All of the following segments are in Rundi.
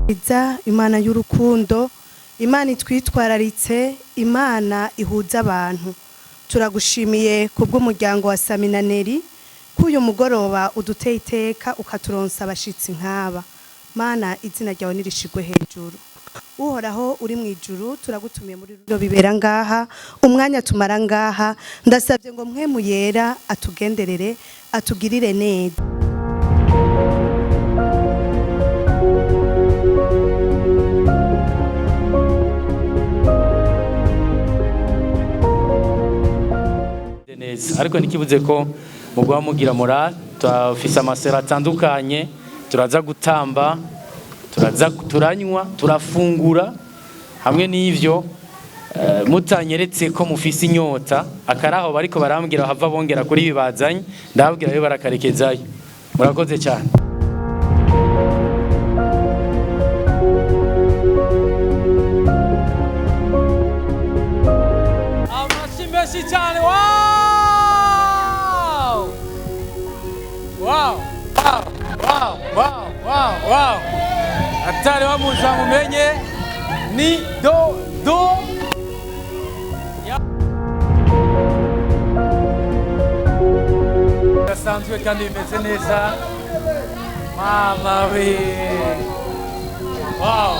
Iza Imana y'urukundo, Imana itwitwararitse, Imana ihuza abantu. Turagushimiye kubw'umuryango wa Samina Neri, ko uyu mugoroba uduteye iteka ukaturonsa abashitsi nk'aba. Mana, izina ryawe nirishigwe hejuru. Uhoraho uri mu ijuru, turagutumiye muri runo bibera ngaha, umwanya tumara ngaha, ndasabye ngo Mpwemu Yera atugenderere, atugirire neza. Neza, ariko ntikibuze ko mugwa mugira moral. Turafise amasera atandukanye, turaza gutamba, turaza turanywa, turafungura. Hamwe n'ivyo mutanyeretse ko mufise inyota, akaraho bariko barambwira hava bongera kuri bibazanye, ndababwira yo barakarekezayo. Murakoze cyane. Amashyi menshi cyane! Wow, wow, wow, wow, wow, wow, wow! Atari bamuzi mumenye ni do do. Gasanzwe kandi bimeze neza, mama we! Wow!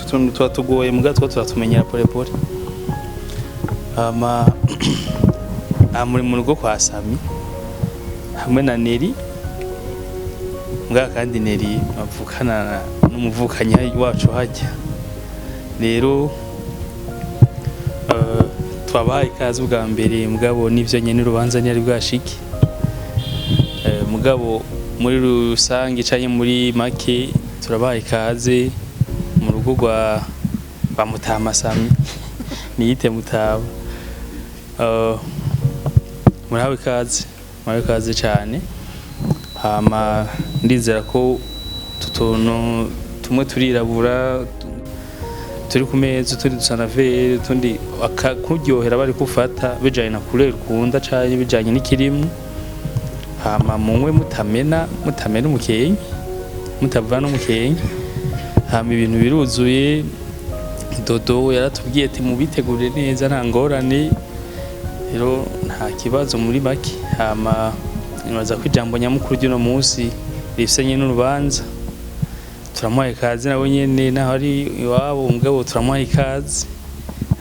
Utuntu tuba tugoye muga two turatumenyera pole pole. Hama aha muri mu rugo kwa Sami hamwe na Neri, muga kandi Neri bavukana n'umuvukanyi wacu hajya. Rero twabahaye ikaze ubwa mbere, mugabo n'ivyo nyene urubanza ntiyari bwashike. Mugabo muri rusange canke muri make turabahaye ikaze mu rugo rwa Mutama Sami, niyite Mutama. Murahawe ikaze, murahawe ikaze cane. Hama ndizera ko utu tuntu tumwe turirabura turi ku meza, utundi dusa na vere, utundi akakuryohera bari kufata bijanye na couleur ukunda canke bijanye n'ikirimu. Hama munywe mutamena, mutamena umukenke, mutavana umukenke. Hama ibintu biruzuye. Dodo yaratubwiye ati mubitegure neza, nta ngorane, rero nta kibazo muri make. Hama nibaza ko ijambo nyamukuru ry'uno munsi rifise nyene urubanza, turamuhaye ikaze nawe nyene naho ari iwabo, mugabo turamuhaye ikaze.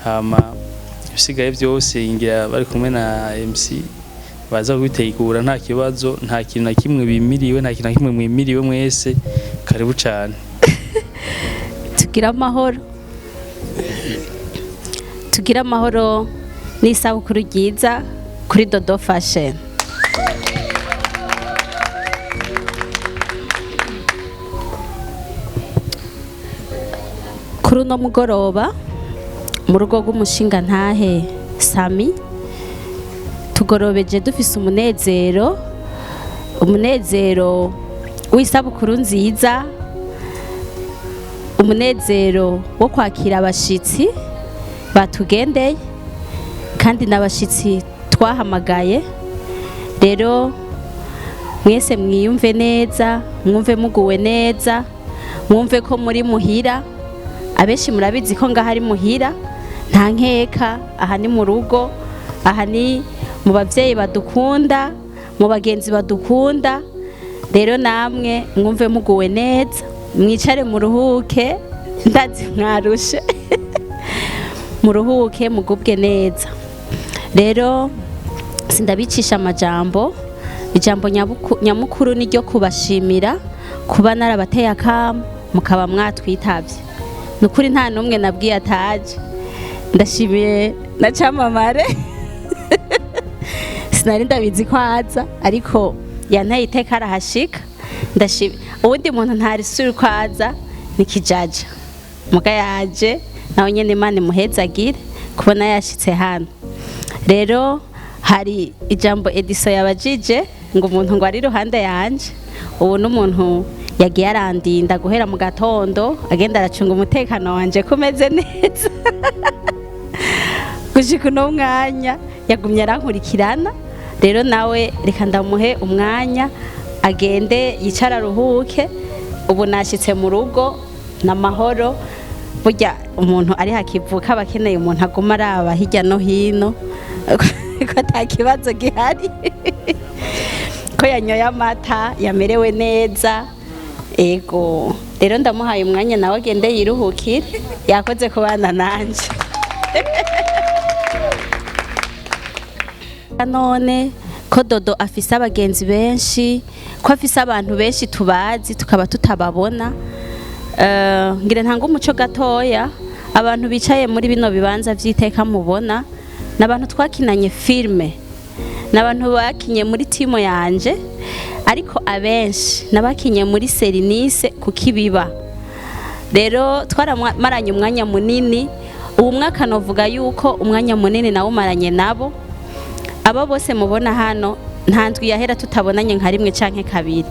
Hama ibisigaye byose ngira bari kumwe na MC baza kubitegura, nta kibazo, nta kintu na kimwe bimiriwe, nta kintu na kimwe mwimiriwe, mwese karibu cane. Tugire amahoro, tugire amahoro n'isabukuru ryiza kuri Dodo Fashion. Kuri uno mugoroba mu rugo rw'umushinga ntahe Sami, tugorobeje dufise umunezero, umunezero w'isabukuru nziza, umunezero wo kwakira abashitsi batugendeye, kandi n'abashitsi twahamagaye. Rero mwese mwiyumve neza, mwumve muguwe neza, mwumve ko muri muhira. Abenshi murabizi ko ngaha ari muhira, nta nkeka, aha ni mu rugo, aha ni mu bavyeyi badukunda, mu bagenzi badukunda. Rero namwe mwumve muguwe neza, mwicare muruhuke, ndazi mwarushe, muruhuke mugubwe neza. Rero Sindabicisha amajambo. Ijambo nyamukuru ni ryo kubashimira kuba narabateye akamo mukaba mwatwitabye. Ni ukuri nta n'umwe nabwiye ataje. Ndashimiye na Camamare, sinari ndabizi ko aza, ariko yanteye iteka arahashika. Ndashimye. Uwundi muntu ntari suri ko aza ni Kijaja, muga yaje nawe nyene. Imana imuhezagire kubona yashitse hano. Rero hari ijambo Ediso yabajije ngo umuntu ngo ari iruhande yanje ubu n'umuntu yagiye arandinda guhera mu gatondo, agenda aracunga umutekano wanje ko umeze neza gushika uno mwanya, yagumye arankurikirana. Rero nawe reka ndamuhe umwanya agende yicara aruhuke. Ubu nashitse mu rugo n'amahoro. Burya umuntu ari hakivuka aba akeneye umuntu aguma araba hirya no hino ko ata kibazo gihari, ko yanyoye amata, yamerewe neza. Ego, rero ndamuhaye umwanya nawe agende yiruhukire. Yakoze kubana nanje. None ko Dodo afise abagenzi benshi, ko afise abantu benshi tubazi tukaba tutababona, ngira ntanga umuco gatoya. Abantu bicaye muri bino bibanza vy'iteka mubona ni abantu twakinanye filme, ni abantu bakinye muri timu yanje, ariko abenshi nabakinye muri Serinise kuko ibiba rero twaramaranye umwanya munini. Ubu mwaka novuga yuko umwanya munini nawumaranye nabo. Abo bose mubona hano nta ndwi yahera tutabonanye nka rimwe canke kabiri.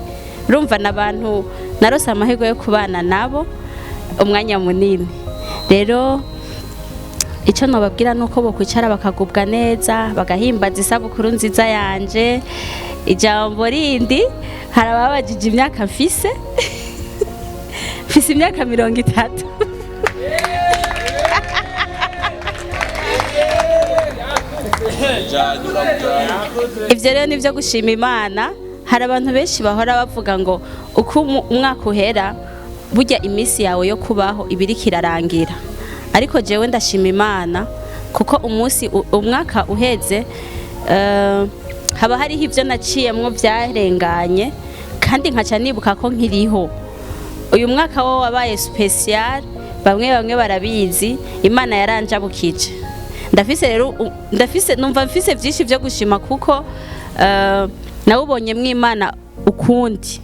Urumva n'abantu narose amahirwe yo kubana nabo umwanya munini. Rero icyo nababwira ni uko bokwicara bakagubwa neza, bagahimbaza isabukuru nziza yanje. Ijambo rindi, hari ababajije imyaka mfise. Mfise imyaka 30. Ivyo rero nivyo gushima Imana. Hari abantu benshi bahora bavuga ngo uko umwaka uhera burya iminsi yawe yo kubaho ibiriko irarangira, ariko jewe ndashima Imana kuko umunsi umwaka uheze, haba hariho ivyo naciyemwo vyarenganye, kandi nkaca nibuka ko nkiriho. Uyu mwaka wo wabaye special, bamwe bamwe barabizi. Imana yaranjabukije. Ndafise rero ndafise, numva mfise vyinshi vyo gushima kuko nawubonyemwo Imana ukundi,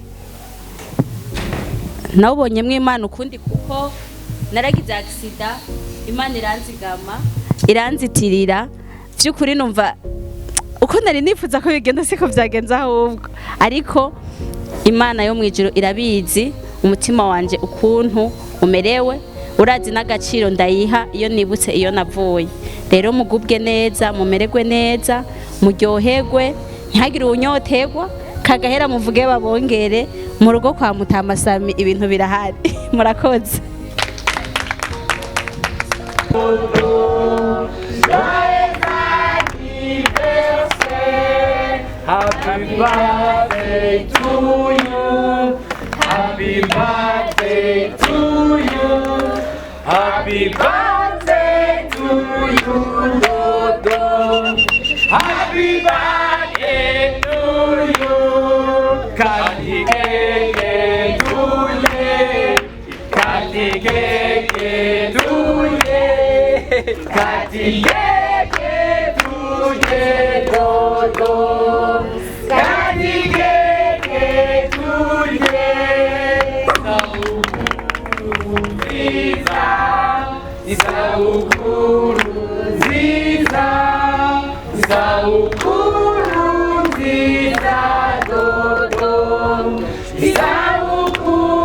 nawubonyemwo Imana ukundi, kuko naragize accident, Imana iranzigama, iranzitirira. Vy'ukuri numva uko nari nifuza ko bigenda siko vyagenze ahubwo, ariko Imana yo mwijuru irabizi umutima wanje ukuntu umerewe, urazi n'agaciro ndayiha iyo nibutse iyo navuye. Rero mugubwe neza, mumererwe neza, muryoherwe, ntihagire uwunyoterwa kagahera, muvuge babongere. Mu rugo kwa Mutamasami ibintu birahari. Murakoze. Happy birthday to you. Happy birthday to you. Happy birthday to you, Dodo. Happy birthday to you. Katikeke tuye. Katikeke tuye. Katikeke tuye, Dodo. Katikeke tuye. Isabukuru nziza, isabukuru nziza, isabukuru nziza, Dodo. Isabukuru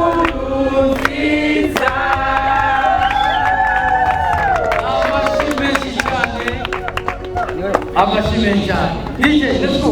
nziza. Amashyi menshi cyane, amashyi menshi cyane. DJ, let's go.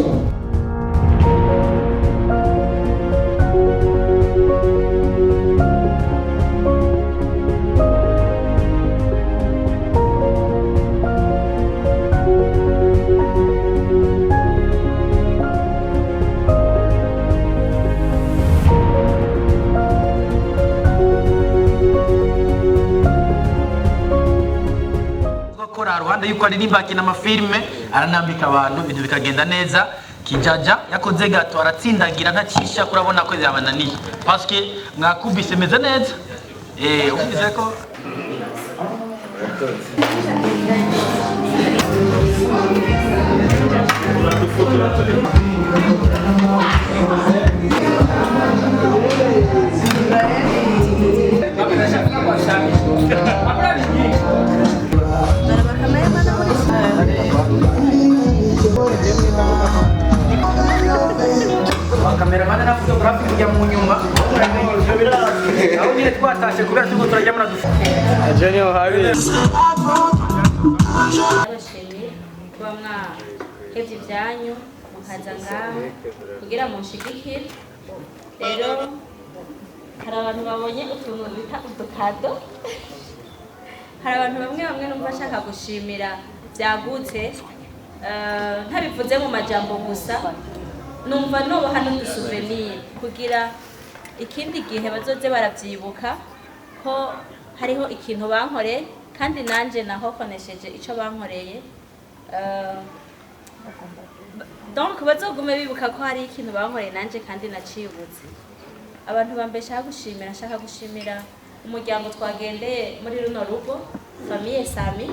Ruhande yuko aririmba, akina amafilme, aranambika abantu, ibintu bikagenda neza. Kijaja yakoze gato aratsindagira, ntacisha kurabona ko yabananiye parce que mwakubise meze neza. Ubize ko Kameramani na photographe kujya mu nyuma aho nyine twatashe kubera turiko turajya muri. Ndabashimiye kuba mwahevye ibyanyu mukaza ngaho kugira munshigikire. Rero hari abantu babonye utuntu bita udukado. Hari abantu bamwe bamwe numva nshaka gushimira byagutse. Ntabivuze mu majambo gusa, numva nobaha n'udusouvenir kugira ikindi gihe bazoze baravyibuka ko hariho ikintu bankoreye, kandi nanje naho konesheje ico bankoreye. Donc bazogume bibuka ko hari ikintu bankoreye nanje kandi nacibutse. Abantu bambe nshaka gushimira, nshaka gushimira umuryango twagendeye muri runo rugo, famille Sami.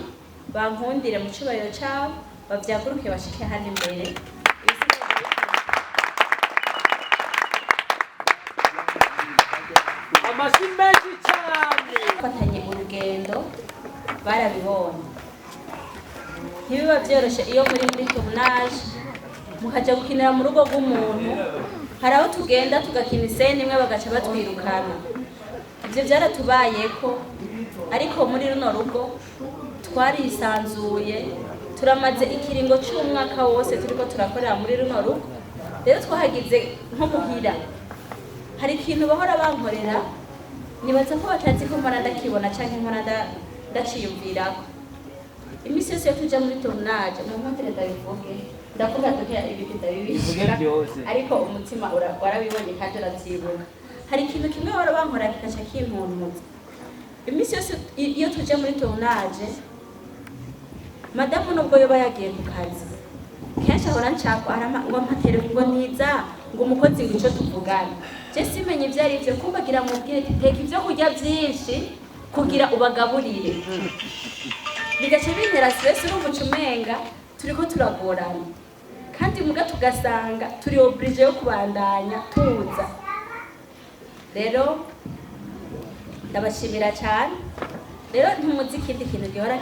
Bankundire mu cubahiro cabo, bavyaguruke bashike hano imbere. Amashyi menshi cyane. Bafatanye urugendo, barabibonye, ntibiba byoroshe iyo muri tournage mukaja gukinira mu rugo rw'umuntu. Hari aho tugenda tugakina iscène imwe bagaca batwirukana. Ibyo byaratubayeko, ariko muri runo rugo twarisanzuye. Turamaze ikiringo c'umwaka wose turiko turakorera muri runo rugo. Rero twahagize nko muhira. Hari ikintu bahora bankorera, nibaza ko batazi ko mpora ndakibona canke mpora ndaciyumvirako. Iminsi yose iyo tuja muri tournage, mu mpamvu ndabivuge, ndavuga duke ibintu ndabibishira, ariko umutima warabibonye kandi uravyibuka. Hari ikintu kimwe bahora bankora kikaca kintuntuza. Iminsi yose iyo tuja muri tournage, madamu nubwo yoba yagiye ku kazi, kenshi ahora nshaka arama ngo mpatere ngo ntiza ngo umukozi ngo ico tuvugana. Je simenye ivyo ari vyo, kumbagira mubwire ati teka ivyo kurya vyinshi kugira ubagaburire, bigaca bintera stress. Urumva uca umenga turiko turagorana, kandi muga tugasanga turi obligé yo kubandanya tuza. Rero ndabashimira cyane. Rero ntumuzi ikindi kintu gihora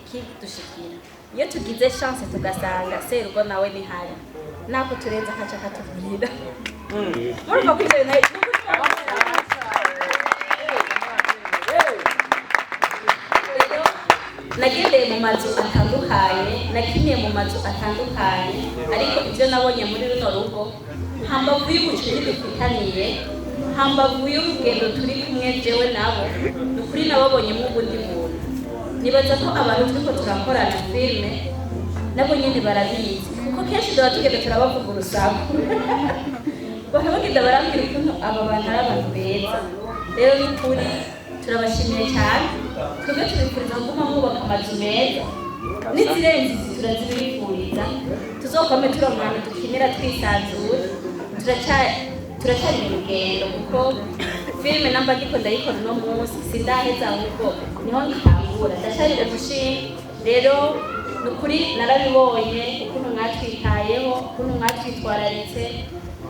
kidushikira iyo tugize chance tugasanga serugo nawe nihari, nako turenze akaca akatubwira. Murumva ko ivyo bintu rero nagendeye mu mazu atandukanye, nakiniye mu mazu atandukanye, ariko ibyo nabonye muri runo rugo, hambavu y'ubucuti dufitaniye, hambavu y'urugendo turi kumwe jewe nabo, ni ukuri nababonyemo ubundi buntu. Nibaza ko abantu turiko turakorana filime nabo nyene barabizi, kuko kenshi tuba tugenda turabavuga urusaku, bakaba bagenda barambwira ukuntu aba bantu ari abantu beza. Rero ni ukuri turabashimiye cyane. Twebwe tubifuriza kuguma mwubaka amazu meza n'izirenze izi, turazibifuriza. Tuzokome turonka ahantu dukinira twisanzuye. Turacyari mu rugendo, kuko filime namba ndiko ndayikora uno munsi sindaheza, ahubwo niho ngitangura, ndacyari mu mushinga. Rero ni ukuri narabibonye ukuntu mwatwitayeho, ukuntu mwatwitwararitse.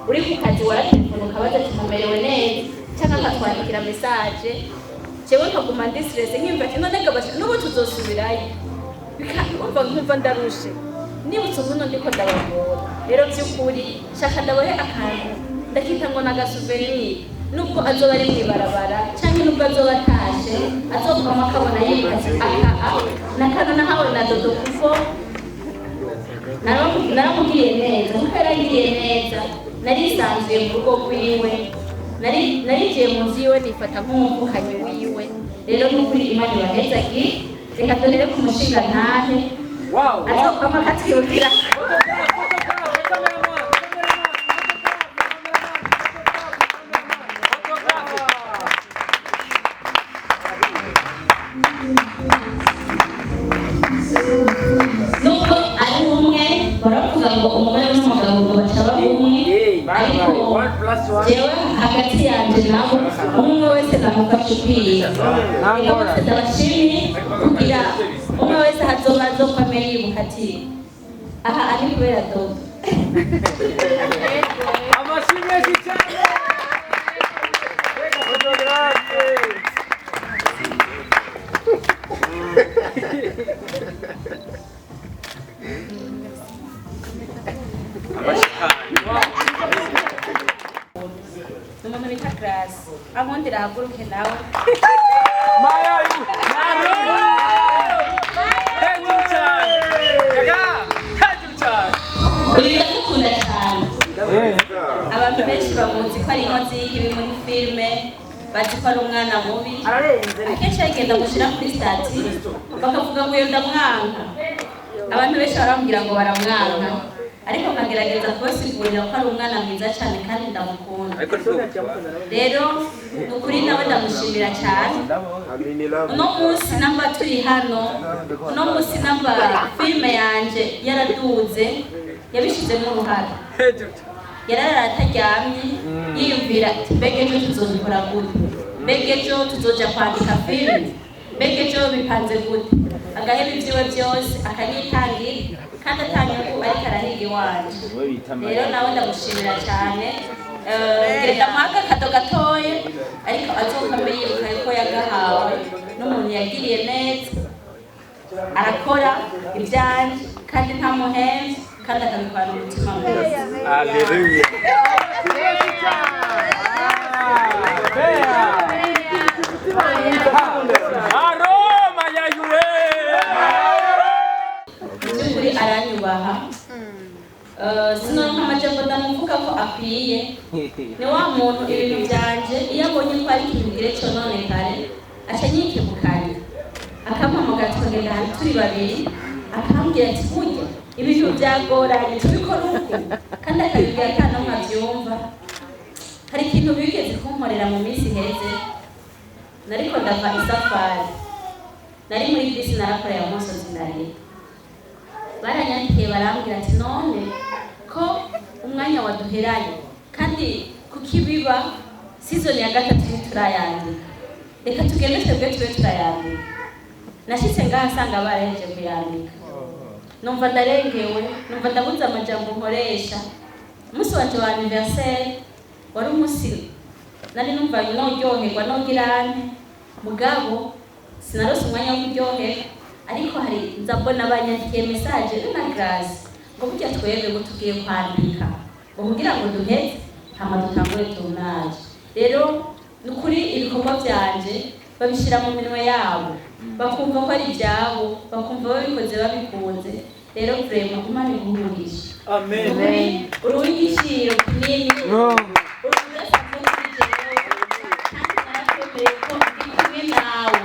Uri ku kazi waratelefona ukabaza ati mumerewe neza, cyangwa akatwandikira message. Jewe nkaguma ndi stress, nkimva ati none gabasha n'ubu tuzosubirayo. Umva, nkumva ndarushe nibutse ukuntu ndiko ndabagora. Rero by'ukuri shaka ndabohe akantu, ndakita ngo nagasouvenir, nubwo azoba ari mw'ibarabara canke nubwo azoba atashe, azokwama akabona yibuka ati aka a nakano nahawe na Dodo, kuko naramubwiye neza, kuko yarangiriye neza. Narisanzuye mu rugo rwiwe, narigiye mu nzu yiwe, nifata nk'umuvukanyi wiwe. Rero n'ukuri Imana ibahezagi. Reka dorere ku mushinga ntahe azokwama akatwibukira. ngo umugore n'umugabo ngo baca baba umwe, ariko jewe hagati yanje nabo umwe wese ndamufasha ukwiye. Rero bose ndabashimye, kugira umwe wese hazoba azokwame yibuka ati aha ari kubera Dodo. Amashyi menshi cyane. Reka photographe. Ni umuntu bita Grace, ankundira ahaguruke nawe. Mayayu. Hejuru cyane. Gaga. Hejuru cyane. Uyu ndamukunda cyane. Abantu benshi bamuzi ko ari inkozi y'ikibi muri filime, bazi ko ari umwana mubi. Akenshi agenda gushyira kuri statut bakavuga ngo iyo ndamwanka. Abantu benshi barambwira ngo baramwanka, ariko nkagerageza kubasigurira ko ari umwana mwiza cyane kandi ndamukunda. Rero ni ukuri nawe ndamushimira cyane. Uno munsi namba turi hano, uno munsi namba filime yanje yaraduze, yabishizemo uruhara. Hejuru cyane. Yarara ataryamye yiyumvira ati mbega ejo tuzobikora gute, mbega ejo tuzoja kwandika filime, mbega ejo bipanze gute, agaheba ibyiwe byose akanyitangira kandi atanyungu ariko arahiga iwanje. Rero nawe ndamushimira cyane. Ngenda muhaga akado gatoya, ariko azokame yibuka yuko yagahawe n'umuntu yagiriye neza, arakora ibyanje kandi nta muhenzi, kandi akabikorana umutima mwiza. Haleluya. Aroma ya Yue. By'ukuri aranyubaha. Sinoronka amajambo ndamuvuga ko akwiye. Ni wa muntu ibintu byanje iyo abonye ko ari ikintu gire cononekare aca anyikebukanya, akampamagara tukagenda ahantu turi babiri, akambwira ati burya ibintu byagoranye tubikora uku, kandi akabibwira ata n'umwe abyumva. Hari ikintu bigeze kunkorera mu minsi iheze. Nariko ndava isafari, nari muri bisi, narakoreye umusozi ndarira. Baranyandikiye barambwira ati none ko umwanya waduheranye kandi kuko ibiba saison ya gatatu ntiturayandika, reka tugende twebwe tube turayandika. Nashitse ngaha nsanga barahejeje kuyandika, numva ndarengewe, numva ndabuze amajambo nkoresha. Umunsi wanje wa anniversaire wari umunsi nari numva noryoherwa nogirane, mugabo sinarose umwanya wo kuryoherwa. Ariko hari nza mbona banyandikiye message na Grace ngo burya twebwe ngo tugiye kwandika ngo kugira ngo duheze hama dutangure tournage. Rero ni ukuri ibikorwa byanje babishyira mu minwe yabo, bakumva ko ari ibyabo, bakumva babikoze babikunze. Rero vraiment Imana iguhurisha. Amen. Uri uw'igiciro kinini, uri udasanzwe kuri jewe, kandi narakwemereye ko ndi kumwe nawe,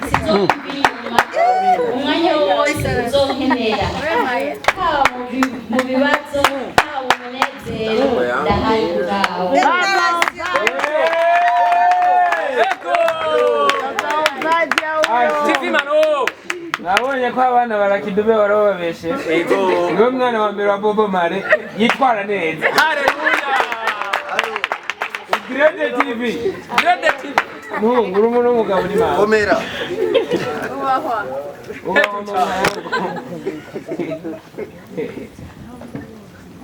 sizokuva inyuma umwanya wose uzonkenera, haba mu bibazo, haba mu munezero, ndahari ubwawe. Eko. TV Mano. Nabonye ko abana barakidube barababeshe. Ego. Niwe mwana wa mbere wa Bobo Mare yitwara neza. Haleluya. Grande TV. Grande TV. Muhungu uri umuntu w'umugabo ni mama. Komera. Ubaho mama.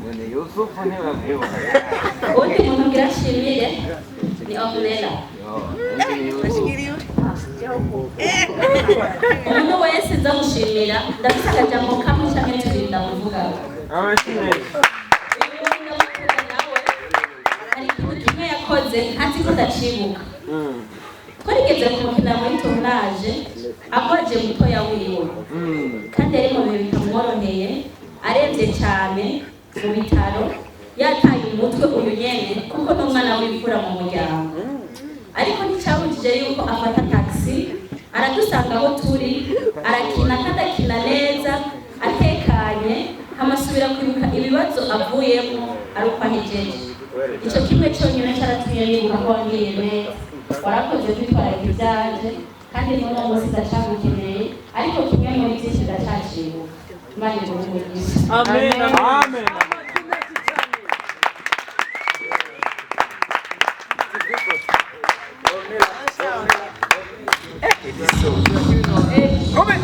None Yusufu ntibamwibuka. Uwundi muntu ngira nshimire ni Ornella. Umuntu wese nza gushimira ndafise akajambo kamwe canke tubiri ndamuvugaho. Amashyi menshi. Uyu muntu ndamukunda nawe, hari ikintu kimwe yakoze ntazi ko ndacibuka. Twarigeze kumukina muri tournage agwaje mutoya wiwe, kandi yari mu bihe bitamworoheye, aremvye cane mu bitaro, yataye umutwe uyu nyene kuko n'umwana w'imfura mu muryango. Ariko nticabujije yuko afata taxi aradusanga aho turi, arakina kandi akina neza atekanye, amasubira kwibuka ibibazo avuyemo ari uko ahejeje. Ico kimwe cyonyine caratumye nibuka ko wangiriye neza, warakoze kwitwararika ivyanje, kandi n'uno munsi ndacagukeneye, ariko kimwe muri byinshi ndacacibuka. Imana iguhe umugisha. Amen. Amen.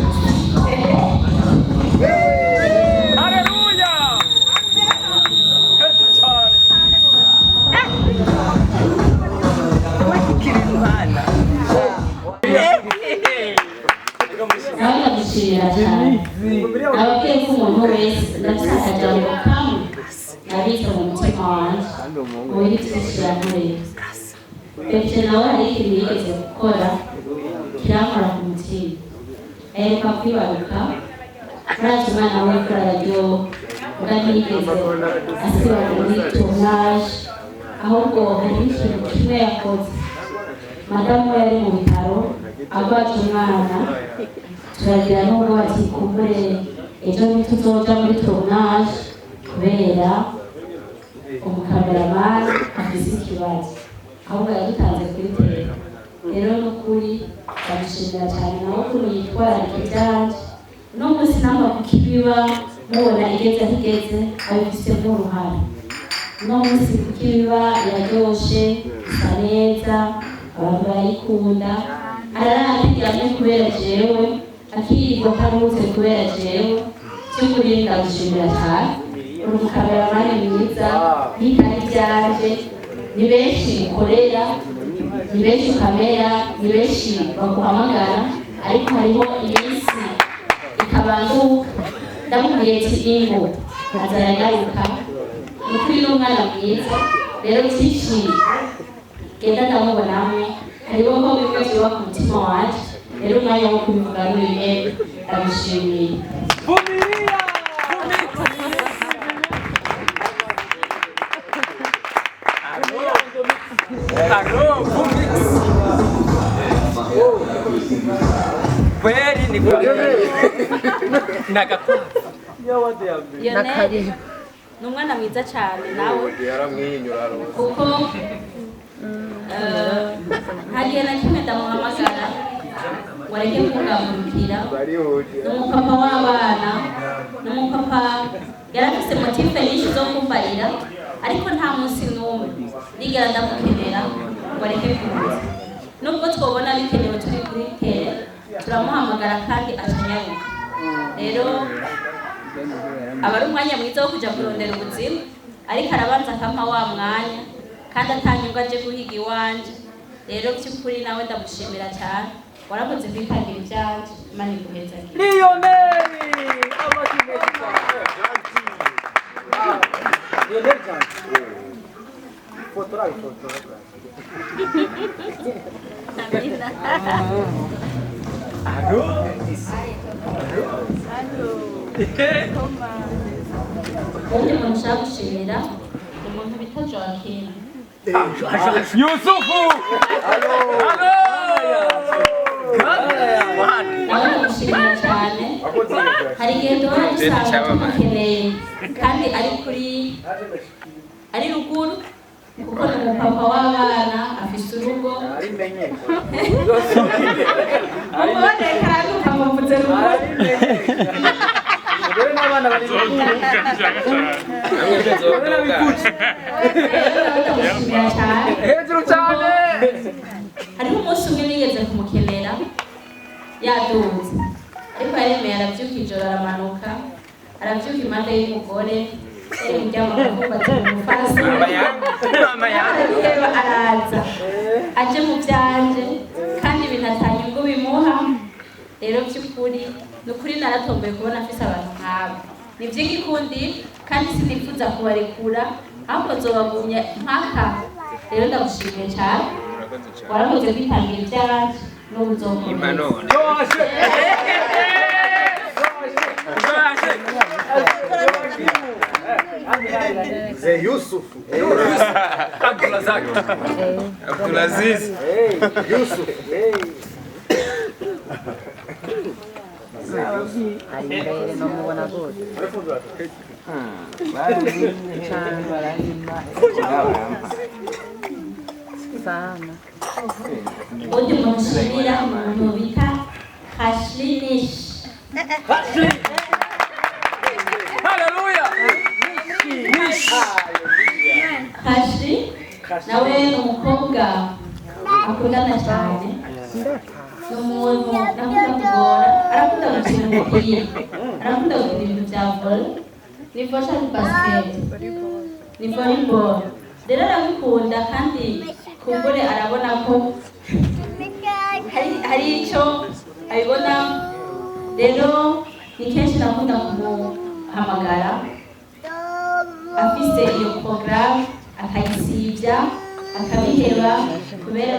Haleluya. Nawe ndagushimira cyane. Ababyeyi k'umuntu wese ndafite akajambo kamwe nabitse mu mutima wanjye muri byinshi yankoreye. Pepite nawe hari ikintu yigeze gukora kirankora ku mutima. Aheruka kwibaruka murazi umwana we ko araryoha, mbwa ntiyigeze asiba muri tournage, ahubwo hari ikintu kimwe yakoze. Madamu we yari mu bitaro agwaje umwana, turagira n'ubwo ati kumbure ejo ntituzoja muri tournage kubera umukameramani afise ikibazo, ahubwo yadutanze kuri tele. Rero n'ukuri ndamushimira cyane nawe ukuntu yitwararika ibyanje. Uno munsi namwe kukibiba mubona igeze aho igeze abifisemo uruhare. Uno munsi kukibiba iraryoshe, isa neza, abantu barayikunda. Ararara aryamye kubera jewe, akirirwa ataruhutse kubera jewe. By'ukuri ndamushimira cyane. Uri umukameramani mwiza, yitaho ibyanje. Ni benshi ukorera, ni benshi ukamera, ni benshi baguhamagara, ariko hariho iminsi ikabanguka ndamubwiye ati ingo aza aragaruka. Ni ukuri n'umwana mwiza. Rero byinshi genda ndamubonamwe, hariho ko bimwe byubaka umutima wanje. Rero umwanya wo kubivuga n'uyu nyene, ndamushimiye. Vumilia. Alo, vumix. Kweli ni kweli. Nagakwavu. Lionel ni umwana mwiza cyane nawe, kuko nta gihe na kimwe ndamuhamagara ngo areke kungamurukira. Ni umupapa w'abana, ni umupapa yari afise motife nyinshi zo kumbarira, ariko nta munsi n'umwe nigera ndamukenera ngo areke kuza. Nubwo twobona bikenewe turi kuri tere, turamuhamagara kandi acanyaruka. Rero aba ari umwanya mwiza wo kuja kurondera ubuzima, ariko arabanza akampa wa mwanya kandi atanyungu aje guhiga iwanje. Rero by'ukuri nawe ndamushimira cyane, warakoze kwitangira ibyanje. Imana iguhezagire. Lionel. Amashyi menshi cyane. Lionel cyane. Fotora ifotora. Alo. Uwundi muntu nshaka gushimira ni umuntu bita Joaquin. Yusufu. Alo. Nawe ndamushimira cyane. Hari igihe duhora dusanga tumukeneye kandi ari kuri ari ruguru, kuko ni umupapa w'abana afise urugo. Muboneka aranuka muvuze ruguru. Umugore n'abana bari Ndamushimira cyane. Hejuru cyane. Hariho umunsi umwe nigeze kumukenera yaduze, ariko yaremeye arabyuka ijoro aramanuka, arabyuka impande y'umugore yari muryamo akavuga ati umufasi arabiheba, araza aje mu byanje kandi ibintu atanyungu bimuha. Rero by'ukuri ni ukuri naratomboye kubona afise abantu nk'abo. Ni iby'igikundi kandi sinifuza kubarekura, ahubwo nzobagumya mpaka. Rero ndagushimiye cyane, warakoze kwitangira ibyanje n'ubu nzokomeza. Mzee Yusufu. Abdulazak. Abdulaziz. Yusuf. Undi muntu nshimira umuntu bita Hashlinish. Kashi nawe ni umukobwa akundana cyane, ni umuntu akunda kugora, arakunda gukina umupira, arakunda gukina ibintu bya volley, ni volley cyangwa basket, ni volleyball. Rero arabikunda, kandi kumbure arabona ko hari icyo abibona. Rero ni kenshi nakunda kumuhamagara afise iyo porogaramu, akayisibya, akabiheba kubera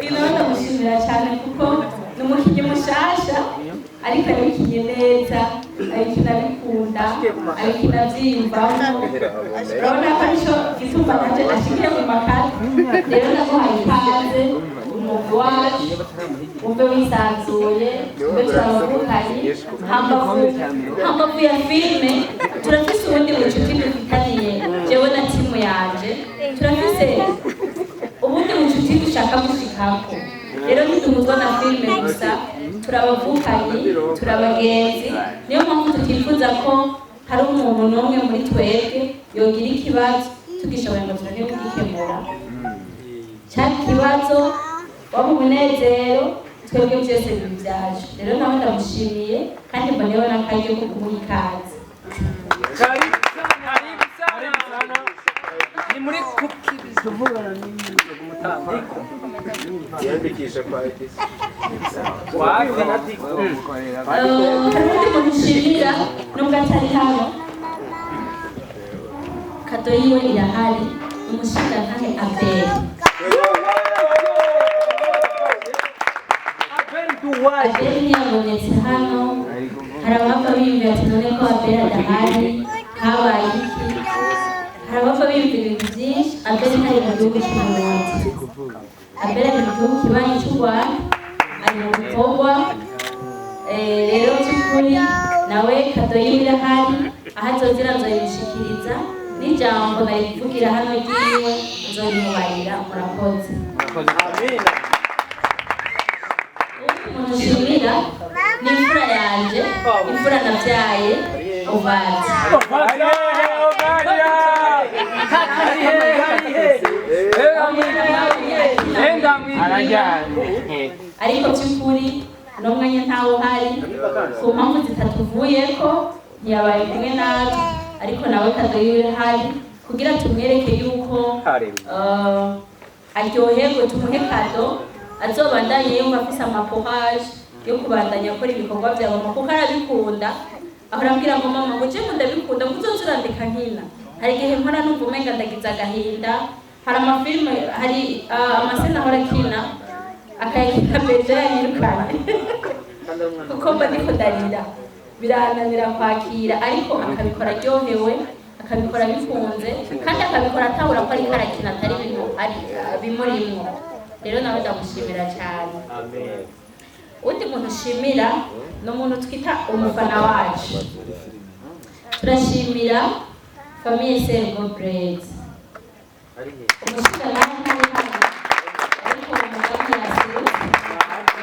uyu nawe. Ndamushimira cyane kuko ni umukinnyi mushasha, ariko abikinye neza, abikina abikunda, abikina abyiyumvamo. Urabona ko aricyo gituma nanje ashikiye mu makati. Rero ndaguhaye ikaze umugwi wacu, wumve wisanzuye, tube turabavukanye. Hambavu ya filime, turafise ubundi bucuti dufitaniye. Jewe na timu yanje turafise ubundi bucuti dushaka gushikako. Rero ntiduhuzwa na filime gusa, turabavukanyi, turabagenzi. Niyo mpamvu tutifuza ko hari umuntu n'umwe muri twebwe yogira ikibazo tugishoboye ngo tureke kugikemura. Cyari ikibazo, waba umunezero, twebwe byose bibyaje. Rero nawe ndamushimiye, kandi mboneyeho n'akaryo ko kumuha ikaze. Karibu sana. Ni muri Yandikisha kwa Edison. Wapi? Hari undi muntu nshimira nubwo atari hano, cadeau yiwe irahari, ni umushingantahe Abel. Abel ntiyabonetse hano. Hari abapfa biyumvira ati: "None ko Abel adahari, habaye iki?" Hari abapfa biyumvira ibintu byinshi. Abel ntari mu gihugu cy'Uburundi, Abel ari mu gihugu kibanyi cy'u Rwanda, ari mu bikorwa. Rero by'ukuri nawe cadeau yiwe irahari, aho azozira nzoyimushikiriza, n'ijambo nari kuvugira hano ryiwe nzorimubarira. Murakoze. Umuntu nshimira ni imfura yanje, imfura nabyaye, Ovati. Ovadia! Enda. Ariko by'ukuri uno mwanya ntawe uhari ku mpamvu zitatuvuyeko, ntiyabaye kumwe natwe, ariko nawe cadeau yiwe irahari kugira tumwereke yuko aryoherwe, tumuhe cadeau, azobandanye yumva afise amakohaje yo kubandanya akora ibikorwa vya mama, kuko arabikunda. Ahora ambwira ngo: "Mama, ngo je ngo ndabikunda, ngo uzoze urandeka nkina." Hari igihe mpora numva umenga ndagize agahinda. Hari amafilime, hari amascènes ahora akina, akayakina beja yanyirukanye kuko mba ndiko ndarira, birananira kwakira, ariko akabikora aryohewe, akabikora bikunze, kandi akabikora atahura ko ariko arakina, atari ibintu ari bimurimwo. Rero nawe ndamushimira cyane. Undi muntu ushimira ni umuntu twita umufana wacu. Turashimira famille Servo Brez. Umushinga ntari hano, ariko umudamu yaserutse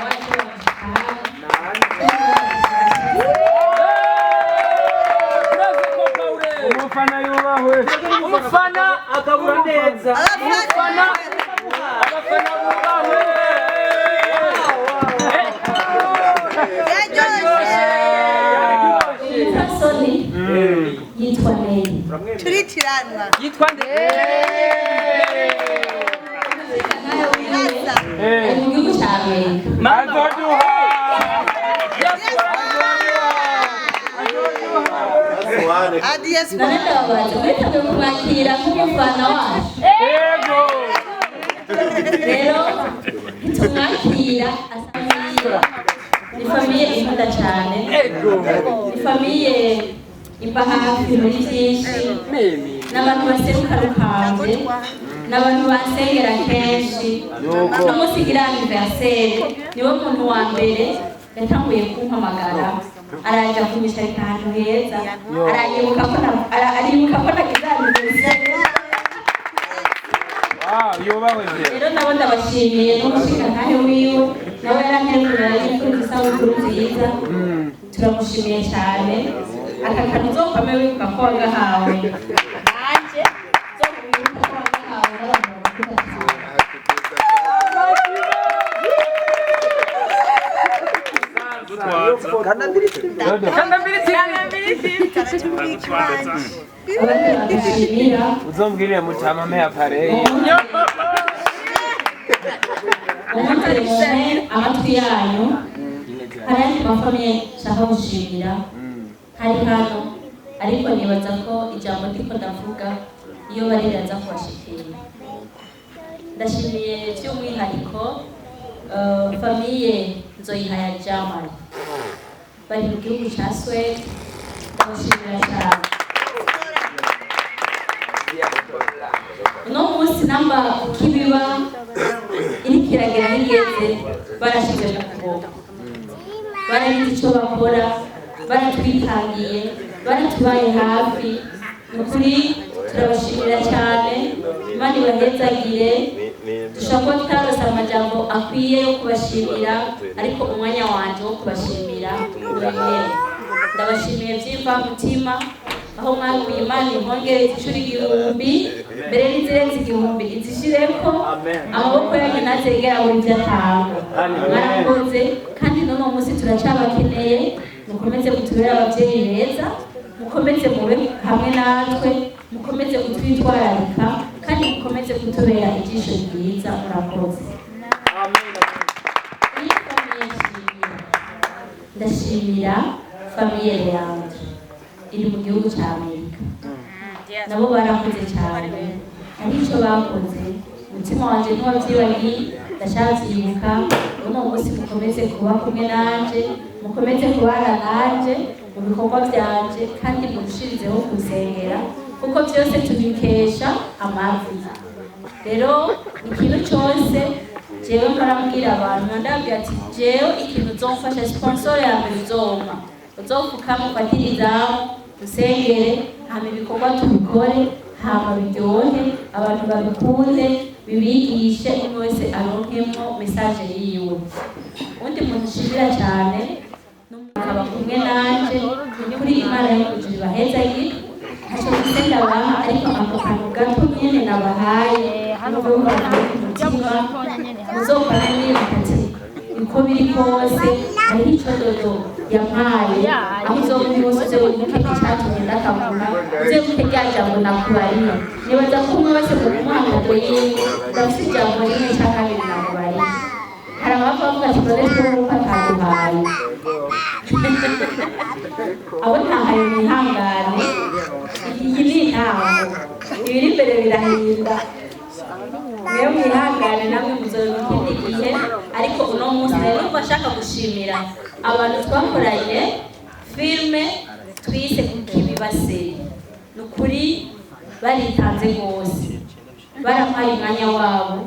waje bamushika hano. Umufana yubahwe. Umufana agabura neza. Umufana, abafana bubahwe. Yaryoshe. Umupfasoni yitwa Neri. Turitiranwa. Yitwa nde? Birasa. Ari mu gihugu cya Amerika. Azoduha. Adias. None ndababaza, mwiteguye kumwakira nk'umufana wacu? Yego. Rero ntitumwakira asamiye. Ni famille ikunda cyane, ni famille imba hafi muri byinshi, n'abantu baseruka rukambye, n'abantu basengera kenshi. Uno munsi igira anniversaire, niwe muntu wa mbere yatanguye kumpamagara, araja kunyicarika ahantu heza, aranyibuka ko aribuka ko nagize anniversaire. Wow, yubahwe. Rero nabo ndabashimiye, n'umushingantahe wiwe nawe yaranteguye, aranyifuriza isabukuru nziza. Turamushimiye cyane. Aka kantu uzokwame wibuka ko wagahawe nanje, uzowibuka ko wagahawe n'abantu bagukunda cyane. Abandi bagashimira. Uzombwirire mutama mpe apareye. Umutelefone amatwi yanyu. Hari andi ma familles nshaka gushimira hari hano, ariko nibaza ko ijambo ndiko ndavuga iyo bari riraza kubashikira. Ndashimiye by'umwihariko famille Nzoyihaya Jamali bari mu gihugu ca Suède. Ndabashimira cyane. Uno munsi namba ukibiba iriko iragera n'igeze barashize mu kuboko, baragize icyo bakora, baratwitangiye, baratubaye hafi. Ni ukuri turabashimira cyane. Imana ibahezagire. Dushobora kuba tutarose amajambo akwiye yo kubashimira, ariko umwanya wanje wo kubashimira uri nyene. Ndabashimiye by'imvamutima. Aho mwakuye, Imana impongere inshuro 1000, mbere n'izirenze 1000 izishireko. Amaboko yanyu ntazegera buri byo atanga. Mwarakoze, kandi n'uno munsi turacyabakeneye. Mukomeze mutubere ababyeyi beza, mukomeze mube hamwe natwe, mukomeze kutwitwararika, kandi mukomeze kutubera ijisho ryiza. Murakoze. Iyi famille nshimira, ndashimira famille yanjye iri mu gihugu cya Amerika. Nabo barakoze cyane, hari icyo bakoze. Umutima wanjye ntiwabyibagiye, ndacabyibuka. Uno munsi mukomeze kuba kumwe nanje, mukomeze kubana nanje mu bikorwa byanje, kandi murushirizeho gusengera, kuko byose tubikesha amavi. Rero ikintu cyose jewe mbarambwira abantu, ndabwira ati: "Jewe ikintu uzomfasha, sponsor ya mbere uzompa, uzopfukama ufatire izamu usengere, hama ibikorwa tubikore, hama biryohe, abantu babikunde, bibigishe, umwe wese aronkemwo message yiwe." Undi muntu nshimira cyane akaba kumwe nanje, kuri Imana yo mu ijuru ibahezagire. Ntacyo mfise ndabaha, ariko ako kantu gato nyene nabahaye nubwo ku mutima muzokora nibuka ati uko biri kose hariho ico Dodo yampaye. Aho uzoba uri hose uzowibuke icatumye ndakavuga, uzowibuke rya jambo nakubariye. Nibaza ko umwe wese mu kumuha cadeau yiwe ndafise ijambo rimwe canke kabiri nakubariye. Hari abapfa bavuga ati: "None twebwe ko ataduhaye?" Abo ntahaye mwihangane, iyi ni intango, ibiri imbere birahinda. Mwewe mwihangane, namwe muzoba ikindi gihe. Ariko uno munsi rero numva nshaka gushimira abantu twakoranye filime twise Kukibibaseri. Ni ukuri baritanze rwose, barampaye umwanya wabo.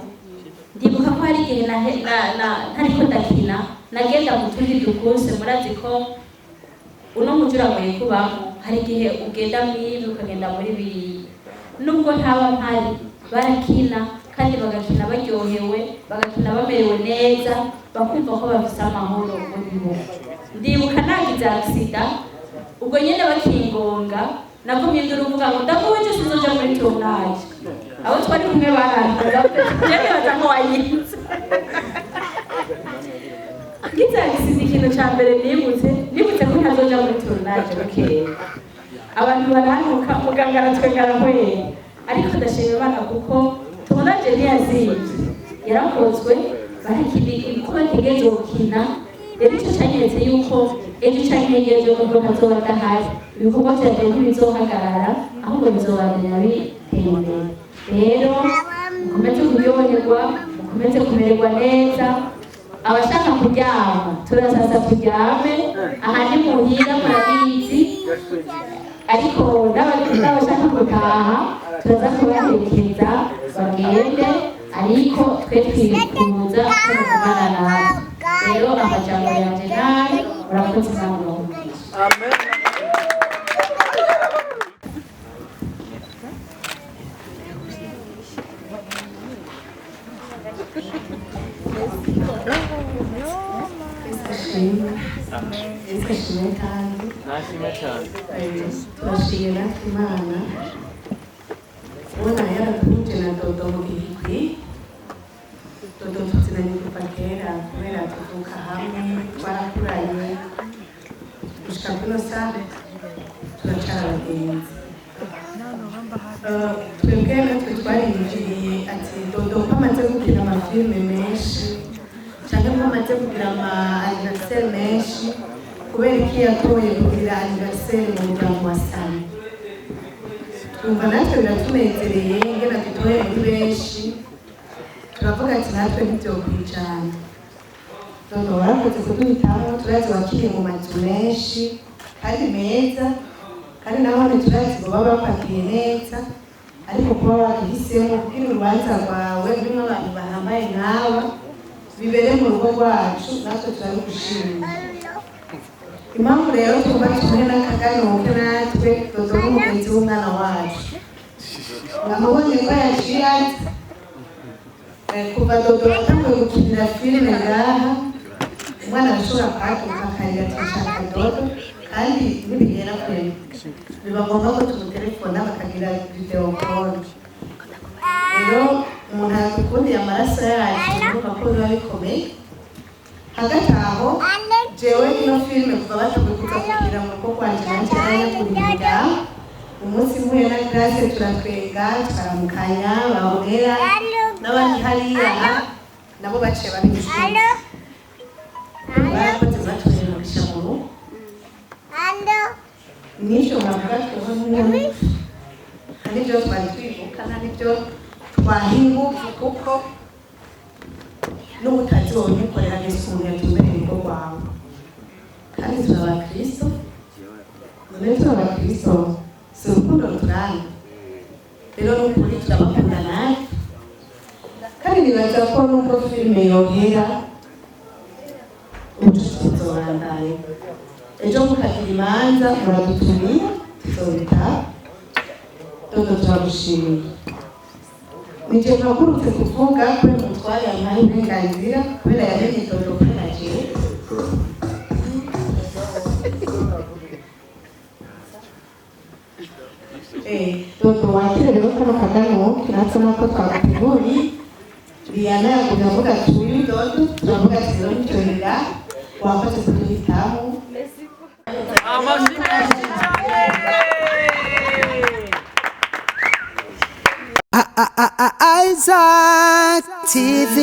Ndibuka ko hari igihe ntariko ndakina, nagenda mu tundi dukuse. Murazi ko uno muco uragoye kubamo, hari igihe ugenda mw'ibi, ukagenda muri biriya. Nubwo ntaba mpari, barakina, kandi bagakina baryohewe, bagakina bamerewe neza, bakumva ko bafise amahoro muri bo. Ndibuka nagize accident, ubwo nyene bakingonga, nagumye induru uvuga ngo: "Ndakuwe, sinzoja muri tournage." Abo twari kumwe barantaza, je nibaza ko wayinze. Ngize accident, ikintu ca mbere nibutse ko ntazoja muri tournage. Bukeye abantu barantuka, muganga aratwenga, arahwera. Ariko ndashima Imana kuko tournage ntiyazivye, yarakozwe, barakina uko bategerezwa gukina. Rero ico canyeretse yuko ejo canke hirya y'ejo, nubwo ntazoba ndahari, ibikorwa vyanje ntibizohagarara, ahubwo bizobandanya bitera imbere. Rero mukomeze kuryoherwa, mukomeze kumererwa neza. Abashaka kuryama turasasa turyame, aha ni muhira murabizi. Ariko n'abashaka gutaha turaza kubaherekeza bagende, ariko twe twifuza ko mugumana natwe. Rero amajambo yanje nayo, murakoze, Imana ibahe umugisha. Ashimwe. Yesu ashimwe kandi. Nashimwe cyane. Turashimye natwe Imana ubona yaraduhuje na Dodo mu gihe gikwiye. Dodo tuzinanye kuva kera kubera tuvuka hamwe, twarakuranye gushika kuno saha, turacara abagenzi. Twebwe natwe twariyumviriye ati Dodo ko amaze gukina amafilime menshi cyangwa ko amaze kugira ama anniversaire menshi, kubera iki yatoye kugira anniversaire mu muryango wa Sami? Twumva natwe biratunezereye ingene dutoye muri benshi. Turavuga ati natwe ntivyokwijana. Dodo, warakoze kuduhitamo. Turazi wakiriye mu mazu menshi kandi meza, kandi naho turazi ngo baba bapakiye neza, ariko kuba waduhisemo kugira urubanza rwawe rurimo abantu bahambaye nk'aba bibere mu rugo rwacu, natwe turabigushimiye. Impamvu rero twumva tumuhe n'akaganuke natwe, Dodo n'umugenzi w'umwana wacu. Mwamubonye ko yaciye aza. Kuva Dodo atanguye gukinira filime ngaha, umwana arashobora kwaduka akarira ati nshaka Dodo, kandi nibigera kure biba ngombwa ko tumutelefona bakagira video call. Rero umuntu adukundiye amaraso yacu, urumva ko biba bikomeye. Hagati aho, jewe ino filime kuva batanguye kuza kugira mu rugo rwanje, nanje narayakuriye umuryango. Umunsi mpuye na Grace turatwenga, tukaramukanya, bahonera n'abandi hariya nabo baciye babishuti, barakoze batwereka mu rugo. N'icyo navuga, twebwe nk'umuntu nta n'ibyo twari twibuka, nta n'ibyo twahinguka, kuko n'ubutazi wowe nyikorera neza ukuntu yatumbereye urugo rwawe. Kandi turi abakristo, none turi abakristo, si urukundo ruturanga? Rero n'ukuri turabakunda natwe, kandi nibaza ko nubwo filime yohera, ubucuti buzobandanya. Ejo mukagira imanza muradutumiye, tuzobitaha. Dodo, turagushimiye. Nije mpagurutse kuvuga kubera umutware yampaye uburenganzira, kubera yamenye Dodo kubera jewe. Dodo, wakire rero kano kagano natwe nako twaguteguriye. Liyana yagumye avuga ati uyu Dodo, turavuga ati rero ntitwerera wafashe kuduhitamo. Amashyi menshi cyane. Isaac TV.